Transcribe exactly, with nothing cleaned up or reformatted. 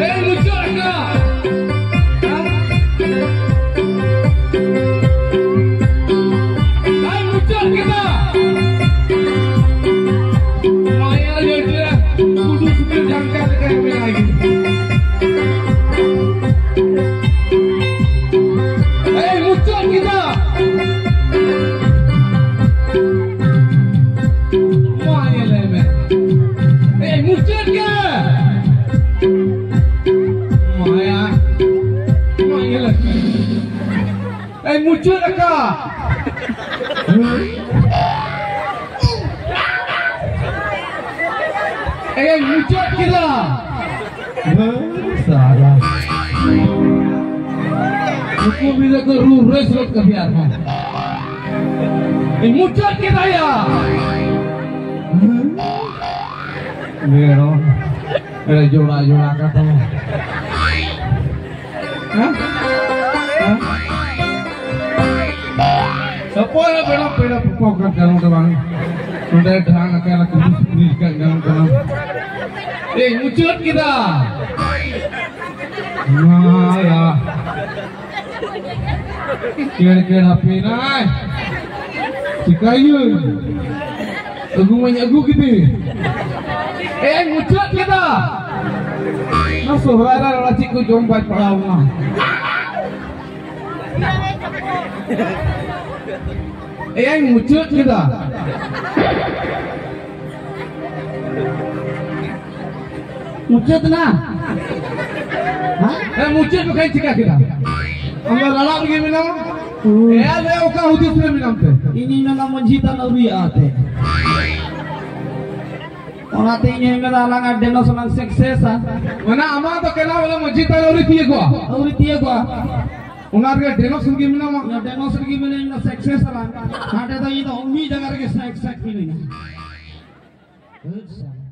ᱮᱭ, ᱢᱩᱪᱟᱹᱫ ᱟᱠᱟᱱᱟ᱾ ᱟᱭ, ᱢᱩᱪᱟᱹᱫ ᱠᱮᱫᱟ᱾ ᱢᱟᱭᱟ ᱡᱚᱭᱛᱮ ᱜᱩᱰᱩ ᱥᱩᱠᱨᱤ ᱡᱟᱝᱠᱟ ᱞᱮᱠᱟ ᱢᱮᱱᱟᱭ᱾ ᱮᱭ, ᱢᱩᱪᱟᱹᱫ ᱠᱮᱫᱟ᱾ ᱢᱟ ᱧᱮᱞᱮ ᱢᱮ᱾ ᱮᱭ, ᱢᱩᱪᱟᱹᱫ ᱜᱮ᱾ ᱢᱟᱭᱟ᱾ ᱢᱟ ᱧᱮᱞᱮ ᱢᱮ᱾ ᱮᱭ, ᱢᱩᱪᱟᱹᱫ ᱟᱠᱟ᱾ ᱮᱭ, ᱢᱩᱪᱟᱹᱫ ᱠᱮᱫᱟ᱾ ᱥᱟᱞᱟ᱾ ᱱᱩᱠᱩ ᱢᱤᱫ ᱫᱚᱠᱚ ᱨᱩ ᱨᱮᱥ ᱜᱚᱫ ᱠᱟᱫᱮᱭᱟ ᱟᱨᱦᱚᱸ᱾ ᱤᱧ ᱢᱩᱪᱟᱹᱫ ᱠᱮᱫᱟᱭᱟ᱾ ᱢᱮᱨᱚᱢ ᱨᱮ ᱡᱚᱲᱟ ᱡᱚᱲᱟ ᱠᱟᱛᱷᱟ᱾ ᱦᱮᱸ? ᱦᱮᱸ? ᱚᱠᱚᱭ ᱦᱚᱸ ᱵᱮᱲᱟ ᱯᱮᱲᱟ ᱯᱚᱯᱚ ᱠᱟᱱ ᱜᱟᱱᱚᱜ ᱫᱚ ᱵᱟᱝ᱾ ᱱᱚᱰᱮ ᱰᱷᱟᱝ ᱟᱠᱟᱱᱟ, ᱠᱩᱞᱦᱤ ᱥᱩᱠᱨᱤ ᱞᱮᱠᱟ ᱜᱟᱱᱚᱜ ᱠᱟᱱᱟ᱾ ᱮᱭ, ᱢᱩᱪᱟᱹᱫ ᱠᱮᱫᱟ᱾ ᱢᱟᱭᱟ᱾ ᱠᱮᱲ ᱠᱮᱲ ᱦᱟᱯᱮᱱᱟᱭ᱾ ᱪᱤᱠᱟᱹᱭᱟᱹᱧ? ᱟᱹᱜᱩ ᱢᱟᱧ ᱟᱹᱜᱩ ᱠᱮᱫᱮ᱾ ᱮᱭ, ᱢᱩᱪᱟᱹᱫ ᱠᱮᱫᱟ᱾ ᱚᱱᱟ ᱥᱚᱦᱨᱟᱭ ᱨᱮ ᱚᱱᱟ ᱪᱮᱫ ᱠᱚ ᱡᱚᱢ ᱵᱟᱭ ᱯᱟᱲᱟᱣ ᱞᱮᱱᱟ᱾ ᱮᱭᱟᱧ ᱢᱩᱪᱟᱹᱫ ᱠᱮᱫᱟ᱾ ᱢᱩᱪᱟᱹᱫ ᱮᱱᱟ? ᱦᱮᱸ? ᱦᱮᱸ, ᱢᱩᱪᱟᱹᱫ ᱵᱟᱠᱷᱟᱱ ᱪᱤᱠᱟ ᱠᱮᱫᱟ? ᱟᱢ ᱫᱚ ᱨᱟᱲᱟᱜ ᱨᱮᱜᱮ ᱢᱮᱱᱟᱢᱟ᱾ ᱦᱩᱸ᱾ ᱮᱭᱟ, ᱞᱟᱹᱭ ᱚᱠᱟ ᱦᱩᱫᱤᱥ ᱨᱮ ᱢᱮᱱᱟᱢ ᱛᱮ? ᱤᱧᱤᱧ ᱢᱮᱱᱟ ᱢᱟᱹᱡᱷᱤ ᱛᱷᱟᱱ ᱟᱹᱣᱨᱤᱭᱟᱜᱼᱟ ᱛᱮ᱾ ᱚᱱᱟᱛᱮ ᱤᱧ ᱦᱚᱧ ᱢᱮᱱᱟ, ᱟᱞᱟᱝᱟᱜ ᱰᱮᱱᱚᱥ ᱞᱟᱝ ᱥᱟᱠᱥᱮᱥᱟ᱾ ᱢᱟᱱᱮ ᱟᱢᱟᱜ ᱫᱚ ᱠᱮᱞᱟ ᱵᱚᱞᱮ ᱢᱟᱹᱡᱷᱤ ᱛᱟᱞᱟ ᱟᱹᱣᱨᱤ ᱛᱤᱭᱟᱹᱜᱚᱜᱼᱟ᱾ ᱟᱹᱣᱨᱤ ᱛᱤᱭᱟᱹᱜᱚᱜᱼᱟ᱾ ᱚᱱᱟ ᱨᱮᱜᱮ ᱰᱮᱱᱚᱥ ᱨᱮᱜᱮ ᱢᱮᱱᱟᱢᱟ᱾ ᱚᱱᱟ ᱰᱮᱱᱚᱥ ᱨᱮᱜᱮ ᱢᱮᱱᱟᱹᱧ, ᱚᱱᱟ ᱥᱟᱠᱥᱮᱥ ᱟᱞᱟᱝ᱾ ᱦᱟᱸᱰᱮ ᱫᱚ ᱤᱧ ᱫᱚ ᱢᱤᱫ ᱡᱟᱭᱜᱟ ᱨᱮᱜᱮ ᱥᱮᱠ ᱥᱮᱠ ᱢᱤᱱᱟᱹᱧᱟ᱾ ᱟᱪᱪᱷᱟ᱾